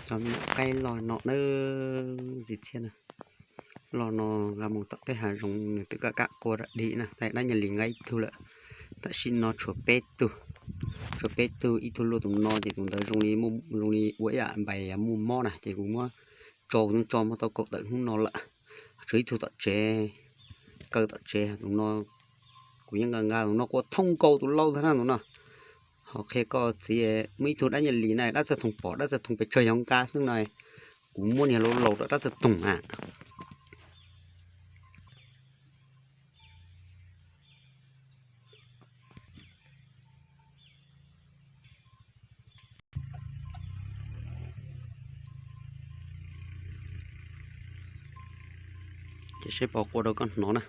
Cov me nyuam qaib loj no na, ntxiv txhiab na. Loj no nqa mus tom tej hav zoov nws twb kaj kaj qua dam dig na, dab nyuag lis nqa ib tug lawm. Tam sim no tshuav peb tug, tshuav peb tug, ib tug luaj tus no ces tus ntawd zoo li, zoo li ua ib yam npais muaj mob na, ces kuv muab tso, kuv twb tso muab tau kaum tawm hnub no lawm. Tshuav ib tug tom tsev, kaw tom tsev tus no, kuv yeej nqa nqa tus no qua thooj nkaus tus lau ntag na tus no. Ho qhia koj txiv, muaj ib tug dab nyuag lis na, dab txag thoom pom, dab txag thoom pes tsawg yog nqa xwb no. Kuv muab niag laus laus rau dab txag thoom na. Ces seb puas qua rau koj hnov na.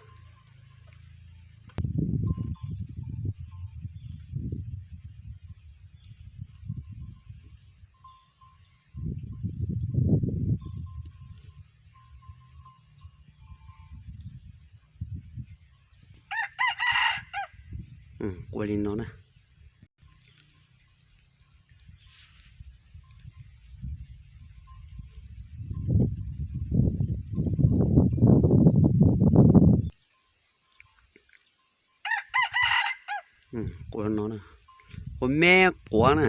Qua li no na. Qua no, qua me quav na.